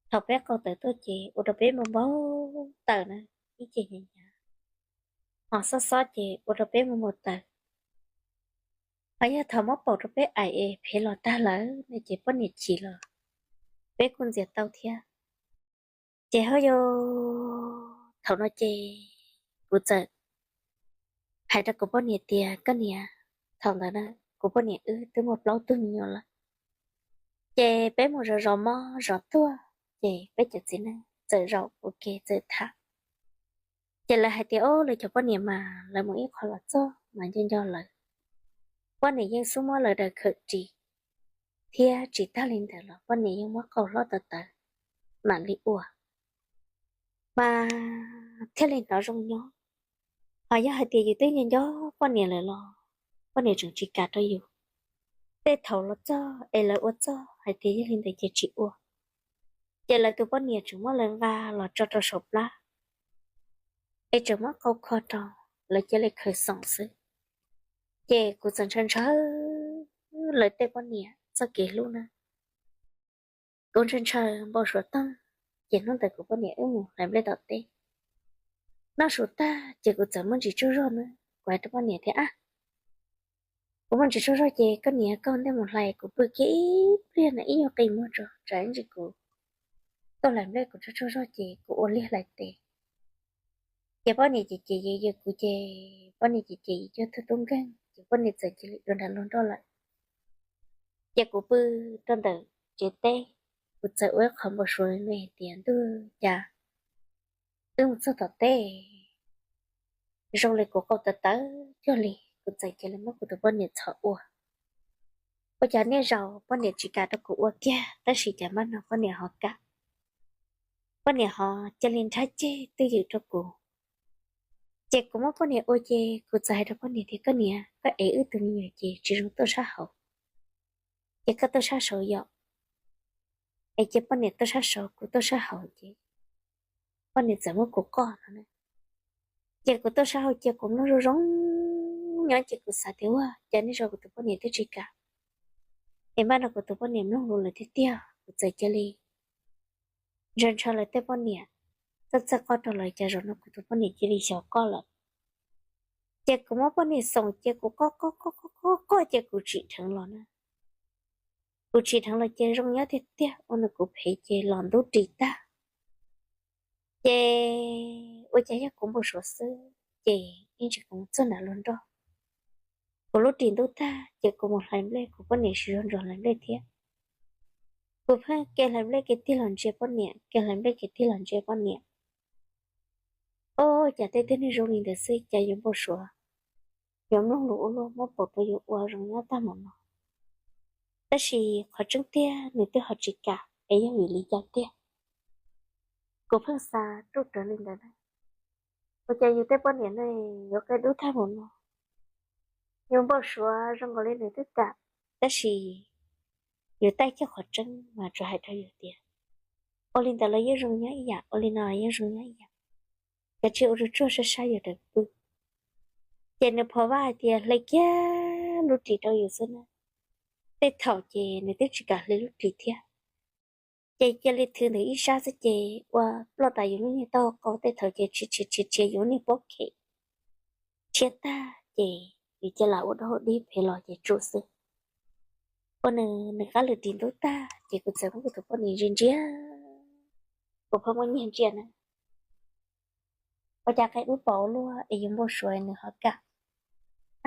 Thaum peb qaug tawm tuaj ces ua rau peb npau npau taws na, ib ce hnyav hnyav, ho xob xob ces ua rau peb npau npau taws. Ho yog thaum muab paum rau peb aim es phev los tag lawm no ces poj niam chim los peb kuj ntxias tau thiab. Ces ho yog thaum no ces kuv txawm hais rau kuv poj niam tias, koj niam, thaum ntawd na kuv poj niam wb twb muaj plaub tug me nyuam lawm. Ces peb mus zov zov mob zov tuag, ces peb cov txiv neej txawm zaum ua ke txawm tham. Ces lawv hais tias, o, lawv cov poj niam mas lawv mus ib qho los txog mas nco nco lawv, poj niam yeej xub muab lawv daws khawm ris, thiab tsis tag li ntawd los poj niam yeej muab qau hlob tawv tawv mam li ua, mas thiaj li hnov zoo nyob. Ho yog hais tias yus twb nco nco poj niam lawm los poj niam tseem tsis kam rau yus. Tej thaum los txog es lawv ua txog hais tias yog li ntawd ces tsis ua, ces lawv tus poj niam tseem muab lawv nqa los tso rau saum plab, es tseem muab qau kho rau, lawv cia li khaws xoom xwb. Ces kuv txawm ntshaw ntshaw lawv tej poj niam txoj kev hlub na. Kuv ntshaw ntshaw npau suav tag, ces hnub ntawd kuv poj niam wb mus hlais nplej tom teb. Noj su tag ces kuv txawm muaj ntsis tsaug zog na, kuv hais rau poj niam tias, a, kuv muaj ntsis tsaug zog ces koj niam koj ntej mus hlais, kuv pw kiag ib pliag na ib nyuag qis muag tso tsam ib ntsis kuv tuaj hlais nplej kuv tsaug tsaug zog ces kuv ua liag hlais tes. Ces poj niam ces ces yws yws kuv ces poj niam ces ces yws cuag tug tub nkeeg ces poj niam txawm cia li dua nram luag nroj lawm. Ces kuv pw rau ntawm tsev teb, kuv txawm ua ib qho npau suav me me hais tias ntuj cas wb mus txog tom teb zoo li kuv qau tawv tawv cuag li, kuv txawm cia li muab kuv tus poj niam txhom ua. Ua cas niaj zaus poj niam tsis kam rau kuv ua kiag tab sis cas npaj no poj niam ho kam, poj niam ho cia li nrhab ceg twj ywm rau kuv. Ces kuv muab poj niam ua ces kuv txawm hais rau poj niam tias koj niam, koj ev wb tus me nyuam ces tsis zoo tuaj sab hauv, ces koj tuaj sab saud yom. Es cia poj niam tuaj sab saud kuv tuaj sab hauv ces poj niam txawm muab kuv qoj no na. Ces kuv tuaj sab hauv ces kuv mloog zoo zoo nyob ces kuv xav tias ua cas niaj zaus kuv tus poj niam twb tsis kam, es npaj no kuv tus poj niam mloog lus lawm tiag tiag, kuv txawm cia li ntshaw ntshaw lawv tej poj niam, txawj txawj qoj rau lawv cas zaum no kuv tus poj niam cia li xyaum qoj lawm. Ces kuv muab poj niam xoom ces kuv qoj qoj qoj qoj qoj ces kuv tsim dheev los na. Kuv tsim dheev los ces zoo nyob tiag tiag ua nws kuv phem ces los ntub ris tag. Ces ua cas yog kuv npau suav xwb ces ib ntsis kuv mus txog nram luag nroj, kuv lub ris ntub tag ces kuv mus hlais nplej, kuv poj niam siv zog ntsuas hlais nplej thiab. Kuv pheej ke hlais nplej ke tig los ntsia poj niam, ke hlais nplej ke tig los ntsia poj niam. Ua cas tej tib neeg zoo li ntawd xwb cas yuav npau suav, yuav mloog lus ua luaj muab paum rau yus ua zoo nyob tag mus no. Tab sis qhov tseeb tiag nws twb ho tsis kam es yog vim li cas tiag. Kuv pheej xav ruj rawv li ntawd na. Ua cas yus tej poj niam ne yuav qia dub tag mus no, yus npau suav zoo nkaus li nws twb kam, tab sis yus taij coj qhov tseeb mas tsuas hais rau yus tias ua li ntawd los yeej zoo nyob ib yam, ua li no los yeej zoo nyob ib yam, kav tsij ua tsuag tsuag saib saib yus raws pw. Ces nws phov vaj hais tias hle kiag lub ris rau yus xwb na. Tej thaum ces nws twb tsis kam hle lub ris thiab, ces cia li thwv ntawm ib sab xwb ces ua ploj tas yus lub niag taub hau qau, tej thaum ces tsis tsis tsis tsis yus lub niag pob khem tshiab tag ces yus cia li ua dab dib phev los ces tsum xwb. Ua nws nws qab lwm ris ntub tag ces kuv txawm muab kuv tus poj niam ntsia ntsia, kuv pheej muab nyiag ntsia na. Ua cas qia dub paum luaj es yus npau suav nws ho kam.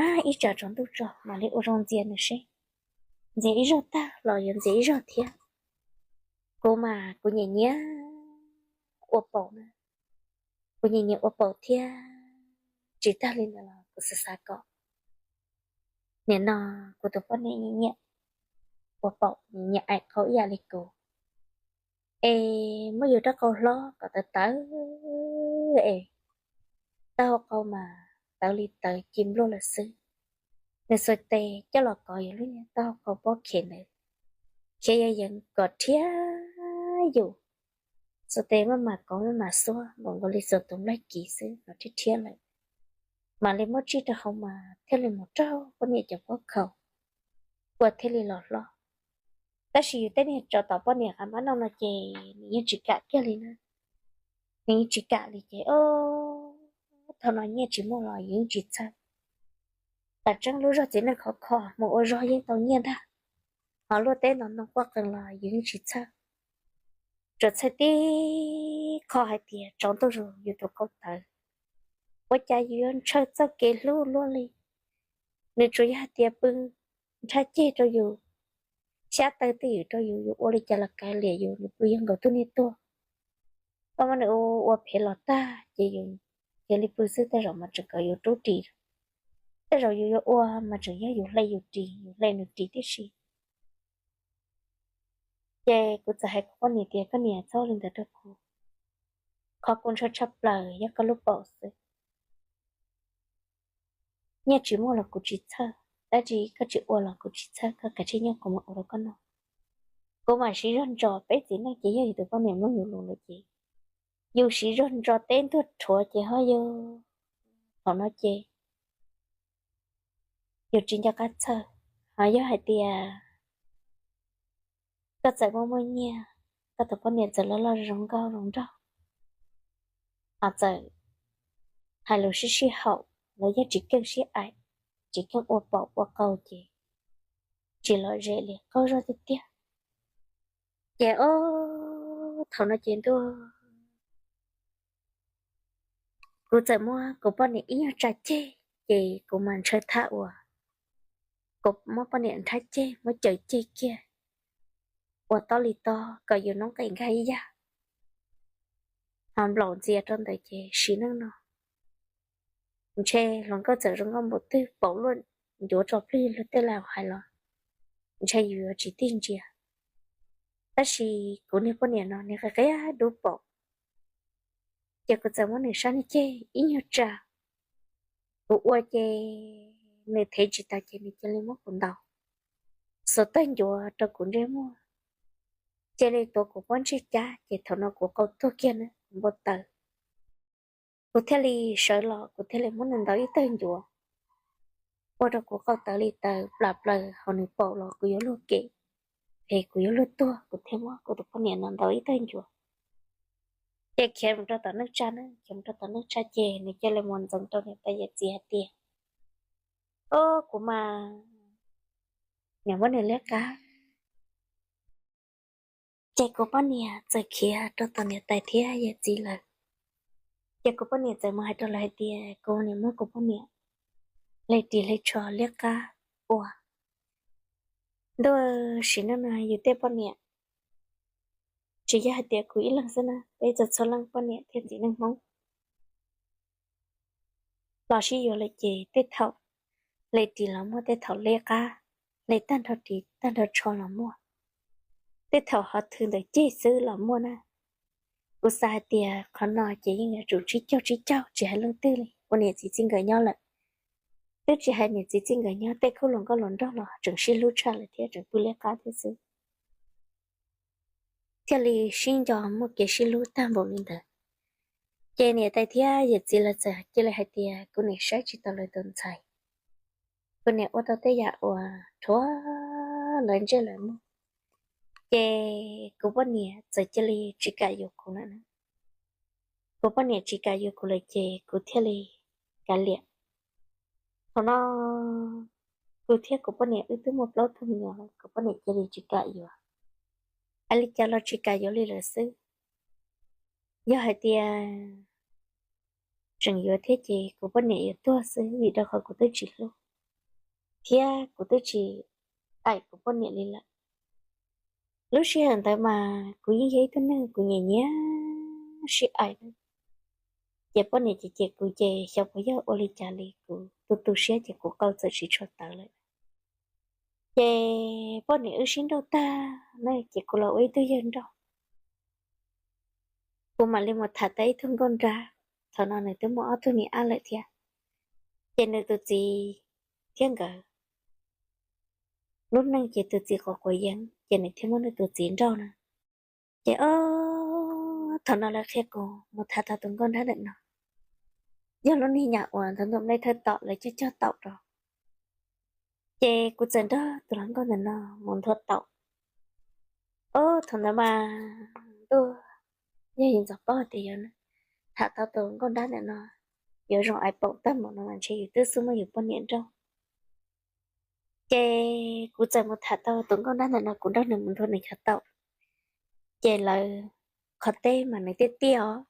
Ab, ib tsam tsaus ntuj tso mam li ua zoo ntxias nws seb. Ntxias ib zaug tag los yuav ntxias ib zaug thiab. Kuv mas kuv nyiam nyiam ua paum na, kuv nyiam nyiam ua paum thiab. Tsis tag li ntawd los kuv xav xav kom nim no kuv tus poj niam nyiam nyiam ua paum, nyiam nyiam aim qau ib yam li kuv, es muab yus rab qau hlob kom tawv tawv es taub hau qau mas tawv li tawv ci npluaj lawm xwb. Nws xuas tes coj los kov yus lub niag taub hau qau pob khem ntawd, khiav yees yees kom rhiab yus. Xuas tes maj mam kov maj mam xuab npaum nkaus li xuas tus nplaig kiv xwb los rhiab rhiab lawm. Mam li muab tsij rau hauv mas thiaj li mus raug poj niam cov pob khaum, ua thiaj li los hlob. Tab sis yus tej niag tsov tom poj niam qab mab no no ces nws yeej tsis kam kiag li na. Nws yeej tsis kam li ces o, thaum no nyiaj tsis muaj los yus yeej tsis txhawj. Tam tseeb lub zog txiv neej khov kho mus ua zog yeej tau nyiaj ntag, ho luaj teb ntov ntoo quaj qees los yus yeej tsis txhawj. Tsuas txhawj tib qho hais tias tsov ntuj zus yus tus qau tawv, ua cas yus yuav ntshaw txoj kev hlub luaj li. Nws tsuas yog hais tias pw nrhab ceg rau yus, xyab taw twj ywm rau yus, yus ua li cas los kav liam yus, nws pw yog nkaus tug niag tuag. Koj muab nws ua phem los tag ces yus cia li pw xwb, tej zaum mas tseem kom yus rub ris, tej zaum yus yuav ua mas tseem yog yus hle yus ris, yus hle nws ris tib si. Ces kuv txawm hais kuv poj niam tias, koj niam, txhob li ntawd rau kuv, qhov kuv ntshaw tshaj plaws yog koj lub paum xwb. Nyiaj tsis muaj los kuv tsis txhawj, dab tsi koj tsis ua los kuv tsis txhawj, koj kav tsij nyob kuv mam ua rau koj noj. Kuv mam siv zog ntso, peb txiv neej ces yog yus tus poj niam mloog yus lus lawm ces yus siv zog ntso teb ntuag rhuav ces ho yog thaum no ces yus tsis nco qab txhawj. Ho yog hais tias koj txawm muaj muaj nyiaj, koj tus poj niam txawm loj loj zoo nkauj zoo nraug, ho txawm hais lus sib sib haum los yog tsis keej sib aim, tsis keej ua paum ua qau ces tsis lom zem li, qaug zog tiag tiag. Ces o, thaum no ces ntuj, kuv txawm muab kuv poj niam ib nyuag tsa ceg ces kuv mas ntshaw thaj uas kuv muab poj niam nrhab ceg, muab caws ceg kiag ua tob li tob kom yus noob qes nkag ib yag, ho nplaum ntxias rau ntawd ces sim neej no ntshe hluas nkauj txawm zoo nkauj npaum twg, paum luaj ncuav tso plig luag tej laus hais los ntshe yus yuav tsis tig ntsia. Tab sis kuv niag poj niam no nws qia qia dub paum, ces kuv txawm muab nws sab niag ceg ib nyuag tsa, kuv ua ces nws thev tsis tau ces nws cia li muab kuv ntaus, xuas tawg ncuav rau kuv ntsej muag, cia li tuav kuv pob ntseg cab ces thaum no kuv qau tuag kiag na, kuv npau taws. Kuv thiaj li sawv los, kuv thiaj li muab nws ntaus ib tawg ncuav, ua rau kuv qau tawv li tawv plam plaws hauv nws paum los kuv yuav luag kem, es kuv yuav luag tuag, kuv thiaj muab kuv tus poj niam no ntaus ib tawg ncuav. Ces khiav mus rau tom neej tsa na, khiav mus rau tom neej tsa ces nws cia li mus ntxeev rau niam tais yawm txiv hais tias, o, kuv mas niam muab nws liab qab. Ces kuv poj niam txawm khiav rau tom niam tais thiab yawm txiv lawm. Ces kuv poj niam txawm mus hais rau lawv hais tias kuv niam muab kuv poj niam hle ris hle tsho liab qab ua. Ntuj, sim neej no yus tej poj niam tsis yog hais tias kuv ib leeg xwb na, peb txhua txhua leej poj niam thiab txiv neej Hmoob los sib yuav lawm ces tej thaum hle ris los muaj, tej thaum liab qab, hle tag nrho ris tag nrho tsho los muaj, tej thaum ho thw ntawm ceg xwb los muaj na. Kuv xav hais tias qhov no ces yeej yuav tsum tsib caug tsib caug tsis hais leej twg li, ua niam txiv txij nkawm nyob lawm. Twb tsis hais niam txiv txij nkawm nyob, tej khub hluas nkauj hluas nraug los tseem sib hlub tshaj lawm thiab tseem pw liab qab thiab xwb, thiaj li sib nco muaj kev sib hlub tag npaum li ntawd. Ces niam tais thiab yawm txiv lawv txawm cia li hais tias kuv niam saib tsis taus lawv tus ntxhais, kuv niam ua tau tej yam uas rhuav lawv ntsej lawv muag, ces kuv poj niam txawm cia li tsis kam yuav kuv lawm na. Kuv poj niam tsis kam yuav kuv lawm ces kuv thiaj li kav liam. Thaum no kuv thiab kuv poj niam wb twb muaj plaub tug me nyuam lawm, kuv poj niam cia li tsis kam yuav. Hais li cas los tsis kam yuav li lawm xwb. Yog hais tias tseem yuav thiab ces kuv poj niam yuav tuag xwb, vim rau qhov kuv twb tsis hlub thiab kuv twb tsis aim kuv poj niam li lawm. Lub sij hawm ntawd mas kuv yeej yog ib tug neeg kuv nyiam nyiam sib aim na. Ces poj niam ces cem kuv ces xyov puas yog ua li cas li, kuv tu tu siab ces kuv qau txawm tsis tshua tawv lawm. Ces poj niam wb sib nrauj tag na ces kuv los ua ib tug yawg nrauj. Kuv mam li mus tham tau ib tug nkauj nrab, thaum no nws twb muaj ob tug niam ab lawm thiab. Ces nws tus txiv thiab nkawd lub neej ces tus txiv quav quav yeeb ces nws thiaj muab nws tus txiv nrauj na. Ces o, thaum no lawv qhia kuv mus tham tau tus nkauj nrab ntawm no, yog lub niag nyam uas ntawv ntuam nplej thawj tom lawv cog cog taum rau. Ces kuv txawm nrog tus hluas nkauj ntawm no mus nthua taum. Ob, thaum ntawd mas ntuj, yog yus ntxov paub tias yuav tham tau tus nkauj nrab ntawm no, yuav zoo ais paum tag npaum no mas ntshe yus twb xub muab yus poj niam nrauj. Ces kuv txawm mus tham tau tus nkauj nrab ntawm no, kuv nrauj nws mus nthua nws chaw taum. Ces lawv qhov teb mas nws tiaj tiaj os,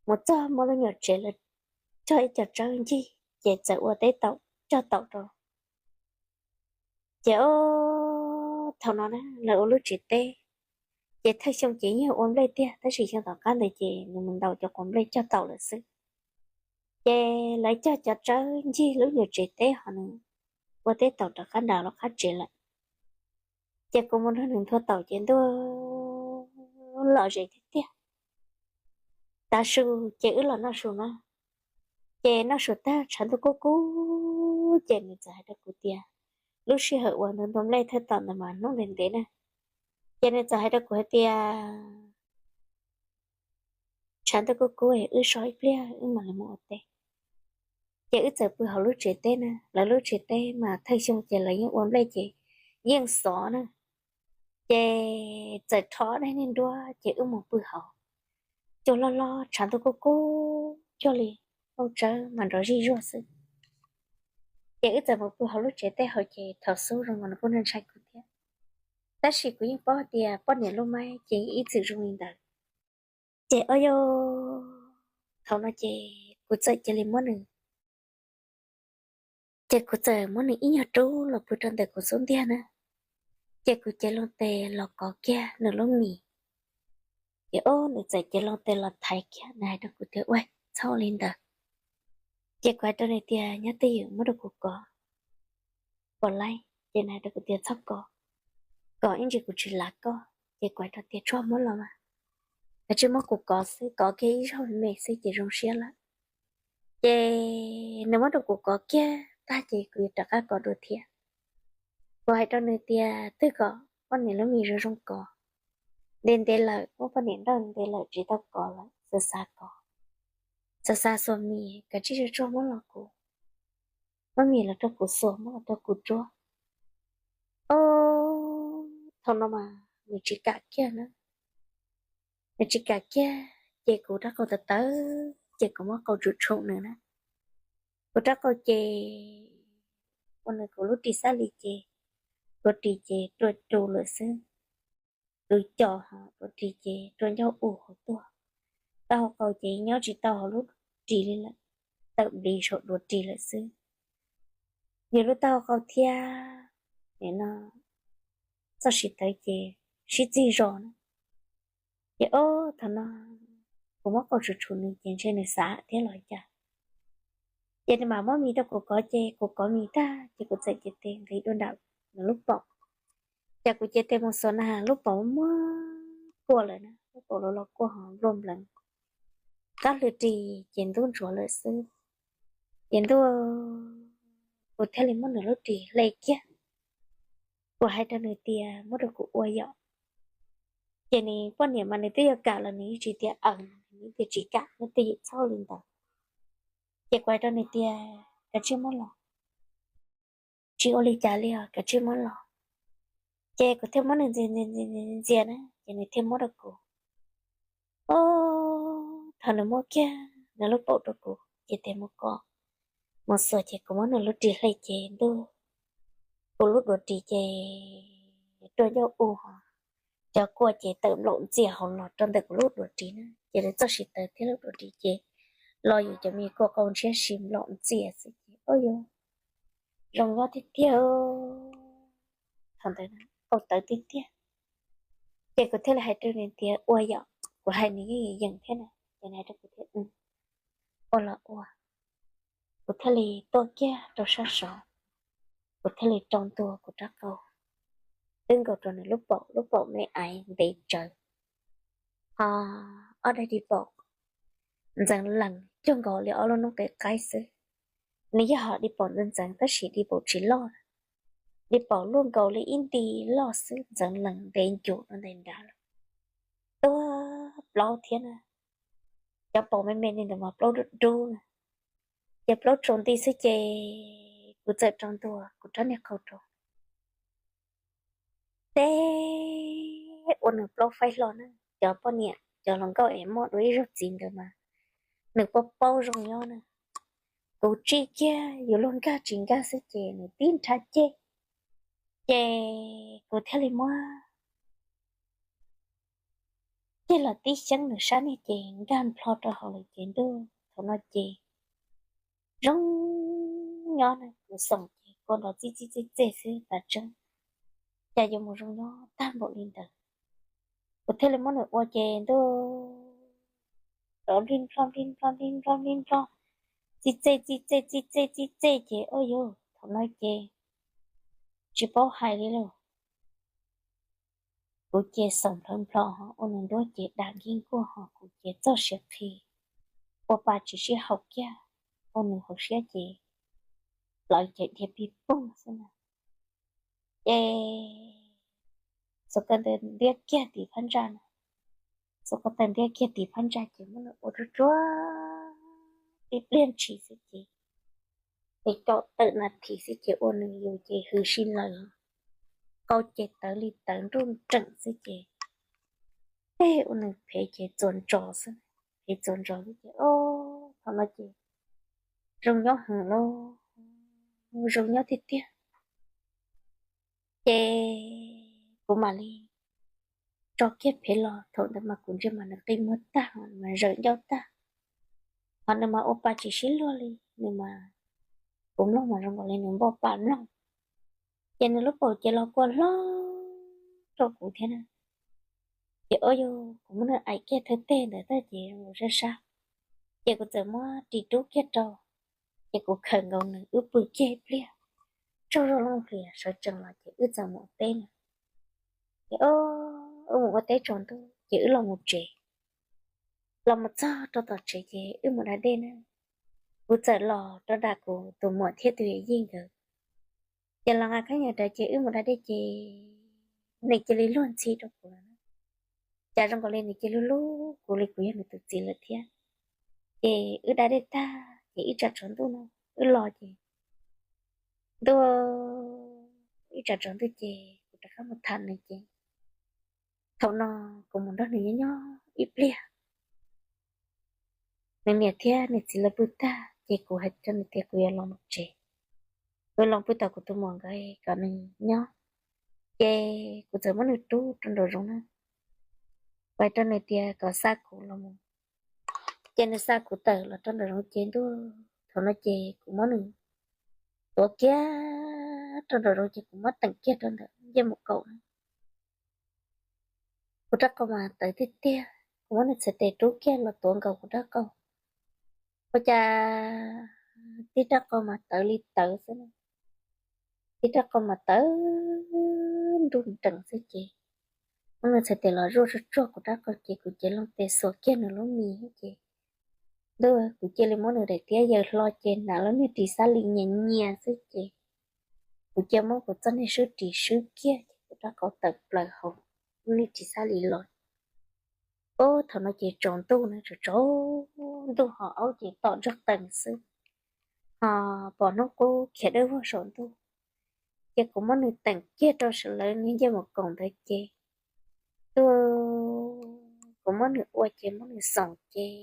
mus txog muaj lub nyuam tsev lawv cog ib co tsawb ncig, ces txawm ua teb taum cog taum rau. Ces ob, thaum no na lawv ua lub tsev teb, ces thawj xyoo ces yeej ua nplej tiag, tab sis xyoo tom qab ntawd ces nws mus ntaus cov quav nplej cog taum lawm xwb. Ces lawv cog cov tsawb ncig lub nyuam tsev teb ho nws ua teb taum rov qab nram lub qab tsev lawm. Ces kuv mus nrog nws nthua taum ces ntuj, lom zem tiag tiag. Tav su ces wb los noj su na. Ces noj su tag tshav ntuj kub kub, ces nws txawm hais rau kuv tias, lub sij hawm uas nws ntua nplej thawj tom ntawd mas hnub ntev ntev na, ces nws txawm hais rau kuv hais tias, tshav ntuj kub kub, wb so ib pliag wb mam li mus ua teb. Ces wb txawm pw hauv lub tsev teb na, lawv lub tsev teb mas thawj xyoo ces lawv yeej ua nplej ces yeej xov na. Ces txawm rho daim niag nruab ces wb mus pw hauv, cuag loj loj tshav ntuj kub kub cuag li, nplooj tsawb mas nrov zij zuag xwb. Ces wb txawm mus pw hauv lub tsev teb hauv ces thaum xub zoo nkaus nws kuj ntshai kuv thiab, tab sis kuv yeej paub tias poj niam lub maib ces ib txwm zoo li ntawd. Ces ob, thaum no ces kuv txawm cia li muab nws, ces kuv txawm muab nws ib nyuag rub los pw rau ntawm kuv xub ntiag na. Ces kuv cev loo tes los kov kiag nws lub mis. Ces ob, nws txawm cev loo tes los thaiv kiag, nws hais rau kuv tias, ua txhob li ntawd. Ces kuv hais rau nws tias, nyob twj ywm muab rau kuv kov puas laib? Ces nws hais rau kuv tias, txhob kov, kov ib ntsis kuv tsis lav koj. Ces kuv hais rau tias, tsuag muab los mas, kav tsij muab kuv kov xwb, kov kiag ib zaug me xwb ces zoo siab lawm. Ces nws muab rau kuv kov kiag tag ces kuv yuav rov qab kov dua thiab. Kuv hais rau nws tias, twg kom poj niam lub mis zoo zoo kov, ntev ntev lawm, muab poj niam nrauj ntev lawm tsis tau kov lawm, xav xav kov, xav xav xuas mis, kav tsij tsuag tsuag muab los kuv, muab mis los rau kuv xuas, muab los rau kuv tsuab. Ob, thaum no mas nws tsis kam kiag na, nws tsis kam kiag, ces kuv rab qau tawv tawv ces kuv muab qau tshum tshum nws na. Kuv rab qau ces ua nws kuv lub ris xab li ces, kuv ris ces rua ru lawm xwb. Kuv cos ho kuv ris ces rua ncauj u hauv tuaj. Taub hau qau ces nyob tsis tau hauv lub ris li lawm, tawm nplis saum duav ris lawm xwb. Yus lub taub hau qau thiab, nim no txoj siv tawv ces sib txig zos na. Ces ob, thaum no kuv muab qau tshum tshum nws ces ntshe nws xav thiab los cas. Ces nws mam muab mis rau kuv kov ces kuv kov mis tag ces kuv txawm cev tes nqis dua nram nws lub paum. Ces kuv cev tes mus xuas na, lub paum muab kuaj lawm na, lub paum los los kuaj ho npluaj npleev. Qab hlwb ris ces ntub ntsuav lawm xwb. Ces ntuj, kuv thiaj li muab nws lub ris hle kiag. Kuv hais rau nws tias, muab rau kuv ua yom. Ces nws poj niam mas nws twb yuav kam los nws yeej tsis tias aws, nws tias tsis kam, nws tias yim txhob li ntawd. Ces kuv hais rau nws tias, kav tsij muab los, tsis ua li cas li os, kav tsij muab los. Ces kuv thiaj muab nws ntxias ntxias ntxias ntxias na, ces nws thiaj muab rau kuv. Ob, thaum nws muab kiag nws lub paum rau kuv ces tes mus kov, mus xuas ces kuv muab nws lub ris hle ces ntuj, kuv lub duav ris ces rua ncauj u ho cov kuaj ces tawm nplaum ntxias hauv los rau ntawm kuv lub duav ris na. Ces lawv txoj siv tawv thiab lub duav ris ces los yus cov me kuaj qau ntshiab si nplaum ntxias xwb ces ob, yus zoo nyob tiag tiag. Thaum ntawd qau tawv tiag tiag. Ces kuv thiaj li hais rau nws tias, ua yom, kuv hais nws yeej yeem thiab na. Ces nws hais rau kuv tias, ua los ua. Kuv thiaj li tuaj kiag rau sab saud, kuv thiaj li rau ntua kuv rab qau, twb nkaus rau nws lub paum, lub paum me aiv ntev tsawv, ho ob daim di paum ntxeev lees cuag nkaus li ob lub noob qes qaib xwb. Nws yog ho di paum ntxeev ntxeev tab sis di paum tsis loj, di paum luaj nkaus li ib nti loj xwb, ntxeev lees ntev ncus rau ntais nrad lawm. Tuag plaub thiab na, cov paum me me li ntawd mas plaub dub dub na. Ces plaub tsaus nti xwb ces kuv txawm rau ntua kuv rab niag qau rau, teb ua nws plaub faib hlo na. Cov poj niam cov hluas nkauj es muaj dua ib zaug txiv ntawd mas nws paub paub zoo nyob na. Kuv tsij kiag yus luag nkag tsis nkag xwb ces nws tib nrhav ceg, ces kuv thiaj li muab ceg los tib xyeeb nws sab niag ces nkag nplho rau hauv lawm ces ntuj thaum no ces zoo nyob na, kuv xoom ces kua nrov txij txij txej txej xwb tas tseeb, cas yuav mus zoo nyob tag npaum li ntawd. Kuv thiaj li muab nws ua ces ntuj rov nplij nplho nplij nplho nplij nplho nplij nplho, txij txej txij txej txij txej txij txej ces ua yus thaum no ces tsis paub hais li lauj. Kuv ces xoom nplhawv nplho ho ua nws nruab ces dag nkij nkuaj ho kuv ces txoj siav qhi, ua pa tsis sib haum kiag, ua nws hauv siab ces plawv ces dhia pig poog xwb na. Ces xuas ko taw ntiab kiag tim phab ntsa na, xuas ko taw ntiab kiag tim phab ntsa ces muab nws ua ruaj ruaj ib pliag ntshis xwb ces, ces kaum tawm nas this xwb ces ua nws yus ces hws si lawm, qau ces tawv li tawv nruj nreem xwb ces, tej ua nws phem ces txuas ntsos xwb, phem txuas ntsos xwb ces o, thaum no ces zoo nyob heev lauj, zoo nyob tiag tiag. Ces kuv mam li tso kiag phev los, thaum ntawd mas kuv ntsia mas nws qi muag tag mas zawm ncauj tag, ho nws mas ua pa tsis sib luag li, nws mas kuv mloog mas zoo nkaus li nws npauj pa mloog. Ces nws lub paum ces los kua hlob rau kuv thiab na. Ces o yus kuv muab nws aim kiag thawj teg ntawd tag ces zoo nkaus sab sab, ces kuv txawm muab ris rub kiag rau, ces kuv khawm nkaus nws wb pw kiag ib pliag, tsaug zog looj hlias sawv tsees los ces wb txawm mus ua teb na. Ces o, wb mus ua teb tsaus ntuj ces wb los mus tsev. Los mus txog rau tom tsev ces wb mus da dej na. Kuv txawm los rau nram kuv tus muam thiab tus yawm yij nkawd. Ces los nqa khaub ncaws rawv ces wb mus da dej ces nws cia li luag ntxhi rau kuv lawm na. Cas zoo nkaus li nws cia li hlub kuv li kuv yog nws tus txiv lawm thiab. Ces wb da dej tag ces ib tsam tsaus ntuj no wb los ces ntuj, ib tsam tsaus ntuj ces kuv rov qab mus tham nws ces thaum no kuv mus nrog nws nyob nyob ib pliag, nws niam thiab nws txiv lawv pw tag ces kuv hais rau nws tias kuv yuav los mus tsev, kuv los pw tom kuv tus muam nkawd kom nws nyob. Ces kuv txawm muab nws rub rau nraum zoov na, hais rau nws tias kom xa kuv los mus. Ces nws xa kuv tawm los rau nraum zoov ces ntuj, thaum no ces kuv muab nws tuav kiag rau nraum zoov ces kuv muab teem kiag rau ntawm ncej mus kaum na. Kuv rab qau mas tawv tiag tiag, kuv muab nws txhais tes rub kiag los tuav nkaus kuv rab qau. Ua cas tib rab qau mas tawv li tawv xwb na, tib rab qau mas tawv nruj nreem xwb ces muab nws txhais tes los zuaj tsuag tsuag kuv rab qau ces kuv cev loo tes xuas kiag nws lub mis ces ntuj, kuv cia li muab nws daim tiab yaws hlo ces hnav lub niag ris xab lis nyias nyias xwb ces kuv cia muab kuv txoj niag swb ris swb kiag ces kuv rab qau tawm plaws hauv lub niag ris xab lis los. Ub, thaum no ces tsaus ntuj na, tsaus ntuj ho aub ces tom ntsoog qees xwb, ho pom hnub qub khiav dawb vog saum ntuj. Ces kuv muab nws teem kiag rau saum lawv niag ncej mus koom ntawd ces, tu, kuv muab nws ua ces muab nws xoom ces,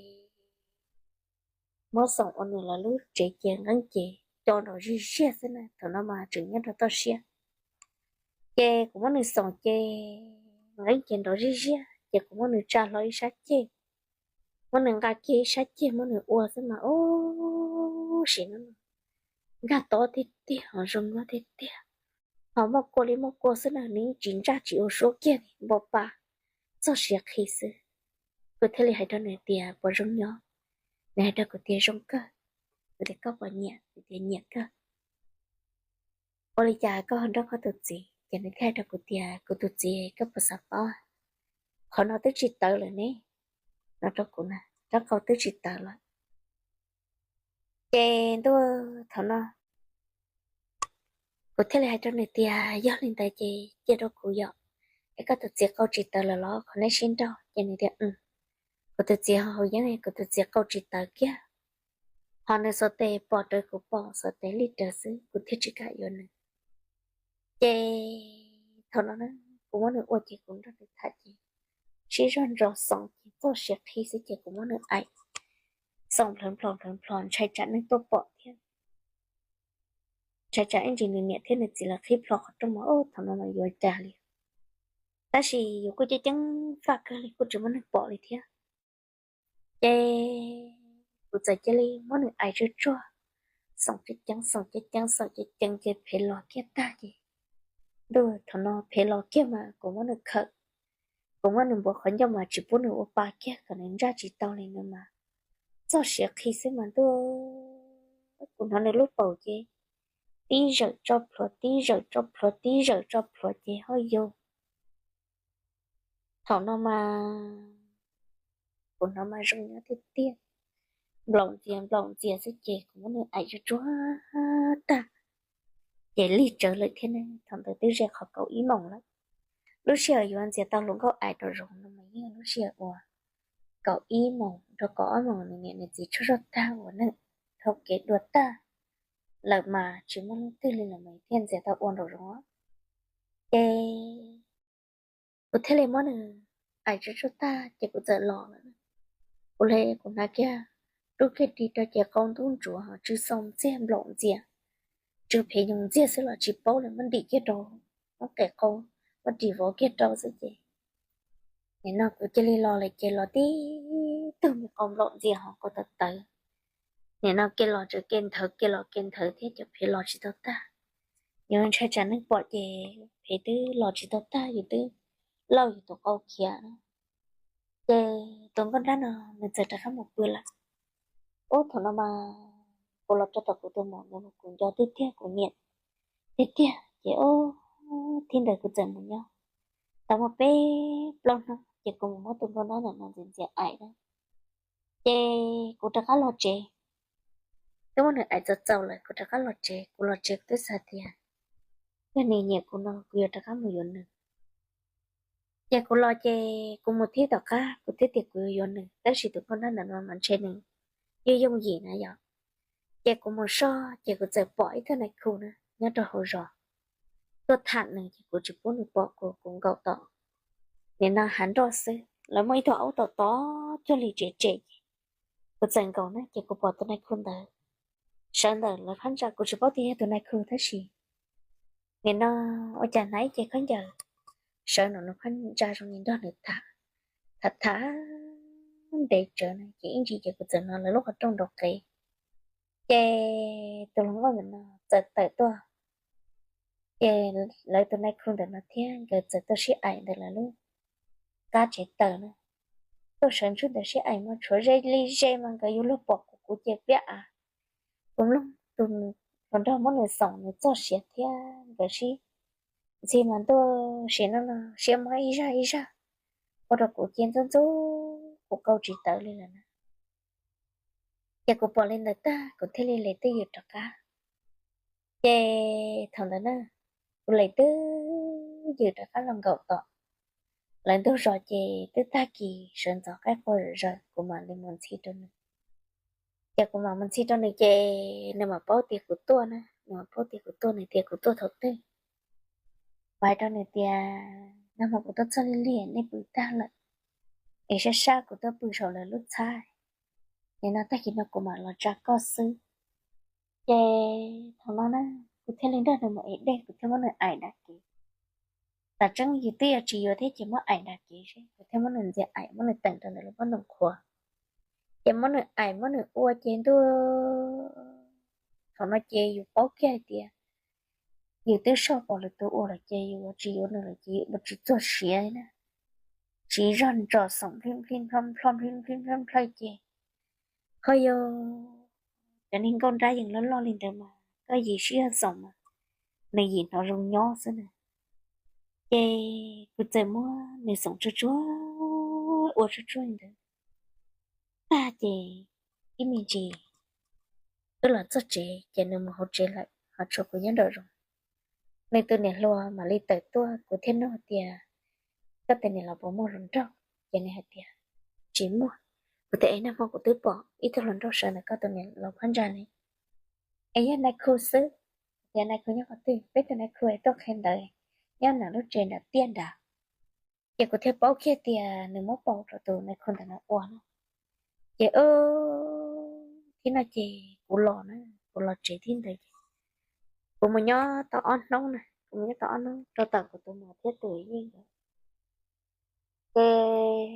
muab xoom ua nws lawv lub tsev ces nqeeb ces co nrov zij ziag xwb na, thaum no mas tseem nyob rau toj siab. Ces kuv muab nws xoom ces nqeeb ces nrov zij ziag ces kuv muab nws tsa hlo ib sab ceg, muab nws nqa kiag ib sab ceg muab nws ua xwb mas ub, sim no nkag tob tiag tiag ho zoo nyob tiag tiag, ho muaj kua li muaj kua xwb na, nws tsis ntsaj tsis ua suab kiag li, npau pa txog siav qhi xwb. Kuv thiaj li hais rau nws tias puas zoo nyob, nws hais rau kuv tias zoo kawg. Kuv tias koj puas nyiam, nws tias nyiam kawg. Ua li cas koj ho nrauj koj tus txiv? Ces nws thiaj hais rau kuv tias kuv tus txiv koj puas xav paub, qhov no twb tsis tawv lawm ne, no rau kuv na, rab qau twb tsis tawv lawm. Ces ntuj, thaum no kuv thiaj li hais rau nws tias yog li ntawd ces cia rau kuv yom, es koj tus txiv qau tsis tawv lawm los qhov neb sib nrauj? Ces nws tias kuv tus txiv haus yeeb, kuv tus txiv qau tsis tawv kiag, ho nws xuas tes pom rawv kuv pom xuas tes lij rawv xwb kuv thiaj tsis kam yuav nws. Ces thaum no na, kuv muab nws ua ces kuv nrog nws tham ces sib zog ntso xoom ces txoj sia qhi xwb ces kuv muab nws aim xoom nplhawv nplhos nplhawv nplhos ntshai tsam neeg tuaj pom thiab. Ntshai tsam ib ntsis nws niam thiab nws txiv lawv qhib plho qhov rooj mas ub thaum no mas yuav cas li. Tab sis yus kuj ceeb ceeb faj kawg li kuj tsis muaj neeg pom li thiab. Ces kuv txawm cia li muab nws aim tsuag tsuag, xoom ceev ceev xoom ceev ceev xoom ceev ceev ces phev los kiag tag ces ntuj thaum no phev los kiag mas kuv muab nws khawm, kuv muab nws npuav qhov ncauj mas tsis pub nws ua pa kiag kom nws ntsaj tsis tau li no mas txoj sia qhi xwb mas ntuj, kuv hnov nws lub paum ces tib zawm tso plhuav tib zawm tso plhuav tib zawm tso plhuav ces ho yus thaum no mas kuv hnov mas zoo nyob tiag tiag, nplaum ntxias nplaum ntxias xwb ces kuv muab nws aim tsuag tsuag tag ces lig tsawv lawm thiab ne. Thaum ntawd twb ze qhov kaum ib moos lawm. Lub sij hawm yuav ntxias tau hluas nkauj aim rau zoov no mas yeej lub sij hawm uas kaum ib moos rau kaum ob moos nws niam nws txiv tshuaj zoj tag uas neeg thau kev dua tag lawm mas tsis muaj leej twg li lawm mas thiaj ntxias tau ua nraum zoov. Ces kuv thiaj li muab nws aim tsuag tsuag tag ces kuv txawm los lawm. Kuv li kuv hnav kiag, rub kiag ris rau ces qau ntub ntsuav tsw xoo ntxiag nplaum ntxias, tsw phev nyoos ntxiag xwb los tsis paub li muab ntim kiag rau, muab qe qau, muab ris vov kiag rau xwb ces nim no kuv cia li los lawm ces los tib tug me qau nplaum ntxias ho kuv tawv tawv. Nim no kev los tseem kev nthawv kev los kev nthawv thiab cov phev los tsis tau tag. Yus ntshai tsam neeg pom ces phev twb los tsis tau tag yus twb lauj yus tus qau khiav. Ces tus nkauj nrab no nws txawm rov qab mus pw lawm. Ub thaum no mas kuv los rau tom kuv tus maum ntawd mas kuv nco tiag tiag kuv nyiam tiag tiag ces ub thib ntawd kuv txawm mus nyob tau muaj peb plaub hnub ces kuv mus muab tus nkauj nrab ntawm no ntxias ntxias aim na. Ces kuv rov qab los tsev, twb muab nws aim txaus txaus lawm kuv rov qab los tsev. Kuv los tsev kuv twb xav tias yog nws nyiam kuv no kuv yuav rov qab mus yuav nws. Ces kuv los ces kuv mus thib tom qab kuv thiaj tias kuv yuav yuav nws tab sis tus nkauj nrab ntawm no mas ntshe nws yeej yooj yim na yom. Ces kuv mus soj ces kuv txawm pom ib tug nais khu na nyob rau hauv zos tuaj tham nws ces kuv tsis pub nws pom kuv, kuv nkaum tom nim no hav nroj xwb, lawv muaj ib tug aub tom tod cuag li tsev tsev ces kuv txawm nkaum na ces kuv pom tus nais khu ntawd sawv ntawm lawv phab ntsa, kuv tsis paub tias yog tus nais khu tab sis nim no ua cas hnav ib ce khaub ncaws sawv ntawm nws phab ntsa zoo li nrog nws tham, tham tham ntev tsawv na ces ib ntsis ces kuv txawm hnov lawv lub qhov rooj nrov qees. Ces tus hluas nkauj ntawm no txawm tawm tuaj, ces lawv tus nais khu ntawm no thiab nkawd txawm tuaj sib aim ntawm lawv lub qab tsev taws na. Tuaj sawv ntsug ntawd sib aim mas tshuav ze li ze mas nkawd yuav luag pom kuv, kuv ces pliab av. Kuv mloog tus hluas nraug muab nws xoom nws txoj sia thiab nkawd sib ntxhi mas ntuj sim no no siab mob ib zaj ib zaj, ua rau kuv cia ntxub ntxub kuv qau tsis tawv li lawm na. Ces kuv pom li ntawd tag kuv thiaj li lees twj ywm rov qab. Ces thaum ntawd na, kuv lees twj ywm rov qab los nkaum tom lawv ntug zos ces twb tag kis sawv ntxov qaib qua zom zaws kuv mam li mus ntxhi rau nws. Ces kuv mam mus ntxhi rau nws ces nws mam paub tias kuv tuaj na, nws mam paub tias kuv tuaj, nws tias kuv tuaj thaum twg. Kuv hais rau nws tias nag hmo kuv tuaj txog lig lig nej pw tag lawm, es sab sab kuv tuaj pw saum lawv lub txhab, nim no tag kis no kuv mam los tsa koj xwb. Ces thaum no na, kuv thiaj li nrog nws mus ev dej, kuv thiaj muab nws aim dav kev. Tam tseeb yus twb yuav tsis yuav thiab ces muab aim dav kev seb, kuv thiaj muab nws ntxias aim, muab nws teem rau ntawm lub pob ntoo qhuav. Ces muab nws aim muab nws ua ces ntuj, thaum no ces yus paub kiag hais tias yus twb soj pom lwm tus ua lawm ces yus yuav tsis yuav nws lawm ces yus ua tsis txog siav li na. Siv zog ntsos xoom nplij nplij nplho nplho nplij nplij nplho nplho ces ho yog cov niag nkauj nrab yeej loj loj li ntawd mas koj yim siv zog xoom mas nws yim hnov zoo nyob xwb na. Ces kuv txawm muab nws xoom tsuag tsuag ua tsuag tsuag li ntawd tag ces ib me ntsis wb los txog tsev ces nws mus hauv tsev lawm ho tshuav kuv nyob nraum zoov. Nws tus niam hluas mam li tawm tuaj, kuv thiaj nug tias koj tus niam laus puas muaj hluas nraug, ces nws hais tias tsis muaj. Kuv tias es nag hmo kuv twb pom ib tug hluas nraug sawv ntawm koj tus niam laus phab ntsa ne, es yog nais khu xwb. Tias nais khu nyob qhov twg? Peb tus nais khu tuaj qhia ntawv, nyob nram lub tsev nram tiaj nrad. Ces kuv thiaj paub kiag tias nws muab pauv rau tus nais khu ntawd no ua na. Ces thib no ces kuv los na, kuv los tsev thib ntawd ces kuv mus nyob tau ob hnub na, kuv mus nyob tau ob hnub rau tom kuv tus muam thiab tus yeej ntawd. Ces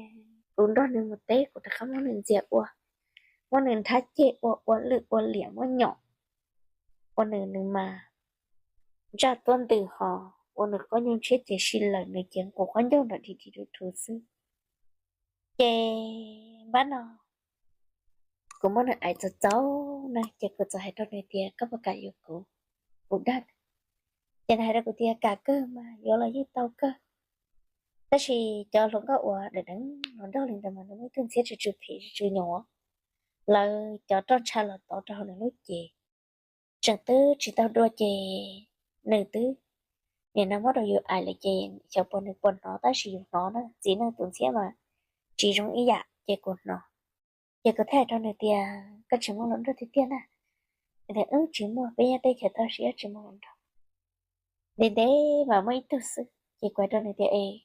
kuv nrog nws mus teb, kuv rov qab muab nws ntxias ua, muab nws nrhab ceg ua, ua lwj ua liam muab nyom, ua nws nws mas ntsaj tuab ntws hos ua nws qub nyuj ntshiab ces si lawm nws ces nqus qub nyuj nram dhi dhi rub rhuv xwb. Ces npab no kuv muab nws aim txaus txaus na ces kuv txawm hais rau nws tias koj puas kam yuav kuv ua dab? Ces nws hais rau kuv tias kam kawg mas, yuav los yeej tau kawg. Tab sis cov hluas nkauj uas deev deev hluas nraug li ntawd mas nws muaj ib tug ntxhiab tsw tsw phem tsw tsw nyuam, lawv cov roj ntsha los tov rau hauv nws lub cev. Tseem twb tsis tau dua ces nws twb, nim no muab rau yus aim lawm ces xyov puas nws puas hnov, tab sis yus hnov na, txiv neej tus ntxhiab mas tsis zoo ib yam ces kuv hnov. Ces kuv thiaj hais rau nws tias koj tsis muaj hluas nraug tiag tiag na. Nws tias wb tsis muaj, peb nyob teb chaws toj siab tsis muaj hluas nraug. Ntev ntev mas muaj ib tug xwb ces kuv hais rau nws tias es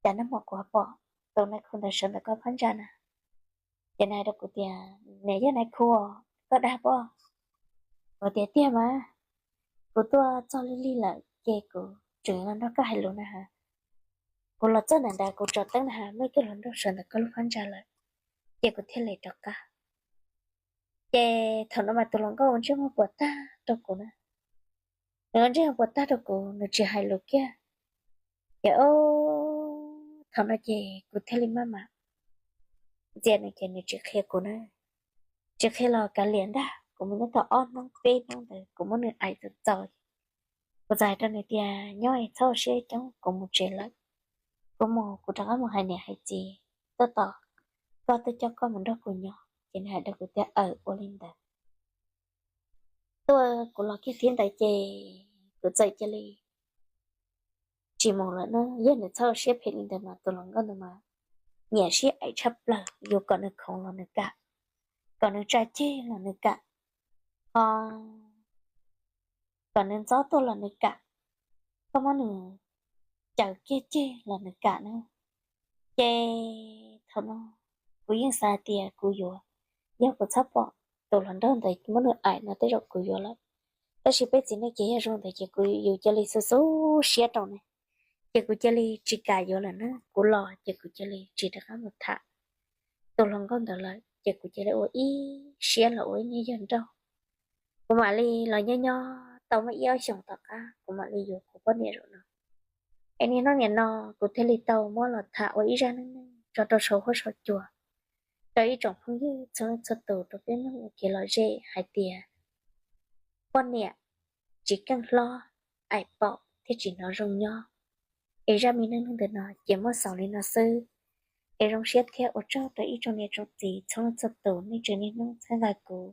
cas nag hmo kuv ho pom tus nais khu ntawd sawv ntawm koj phab ntsa na. Ces nws hais rau kuv tias niam, yog nais khu, koj dag pob? Kuv tias tiag mas, kuv tuaj txog lig lig lawm ces kuv tseem los nrog koj hais lus na has. Kuv los txog ntawm nrad kuv tsom teeb na has muaj ib tug hluas nraug sawv ntawm koj lub phab ntsa lawm, ces kuv thiaj li rov qab. Ces thaum no mas tus hluas nkauj ua ntsej muag puas tag rau kuv na. Nws ua ntsej muag puas tag rau kuv, nws tsis hais lus kiag. Ces thaum no ces kuv thiaj li maj mam ntxias nws ces nws tsis qhia kuv na. Tsis qhia los kav liam ntag, kuv mus nyob tau ob hnub peb hnub ntawd kuv muab nws aim txaus txaus. Kuv txawm hais rau nws tias nyob es txhob ua siab coob, kuv mus tsev lawm. Kuv mus kuv rov qab mus hais niam hais txiv tuaj tos koj, tuaj coj koj mus nrog kuv nyob. Ces nws hais rau kuv tias aws, ua li ntawd. Tuaj kuv los kiag thib ntawd ces kuv txawm cia li tsis mus lawm na. Yog nws txhob ua siab phem li ntawd mas tus hluas nkauj ntawd mas nyiam sib aim tshaj plaws, yuav kom nws khoov los nws kam, kom nws tsa ceg los nws kam, ho kom nws ntxob tuaj los nws kam, koj muab nws caws kiag ceg los nws kam na. Ces thaum no kuv yeej xav tias kuv yuav, yog kuv txhob pom tus hluas nraug ntawd muab nws aim no tej zaum kuv yuav lawm. Tab sis peb txiv neej ces yog zoo ntawd ces kuv, yus cia li xu xu siab rau ne, ces kuv cia li tsis kam yuav lawm na. Kuv los ces kuv cia li tsis rov qab mus tham tus hluas nkauj ntawd lawm, ces kuv cia li ua ib siab los ua ib niag yawg nrauj. Kuv mam li los nyob nyob tau muaj ib ob xyoos tom qab kuv mam li yuav kuv poj niam zaum no. Es niaj hnub nim no kuv thiaj li tau muab los tham ua ib zaj neej neeg tso rau saum huab saum cua, rau ib tsoom phooj ywg txhua leej txhua tus, rau peb mloog ua kev lom zem hais tias poj niam tsis keej hlob, aim paum thiaj tsis hnov zoo nyob. Es zaj me neej neeg ntawm no ces muab xaus li no xwb. Es zoo siab thiab ua tsaug rau ib tsoom niam tsoom txiv txhua leej txhua tus nej tseem niaj hnub txhawb nqa kuv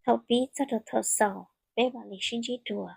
thaum pib txog rau thaum xaus, peb mam li sib ntsib dua.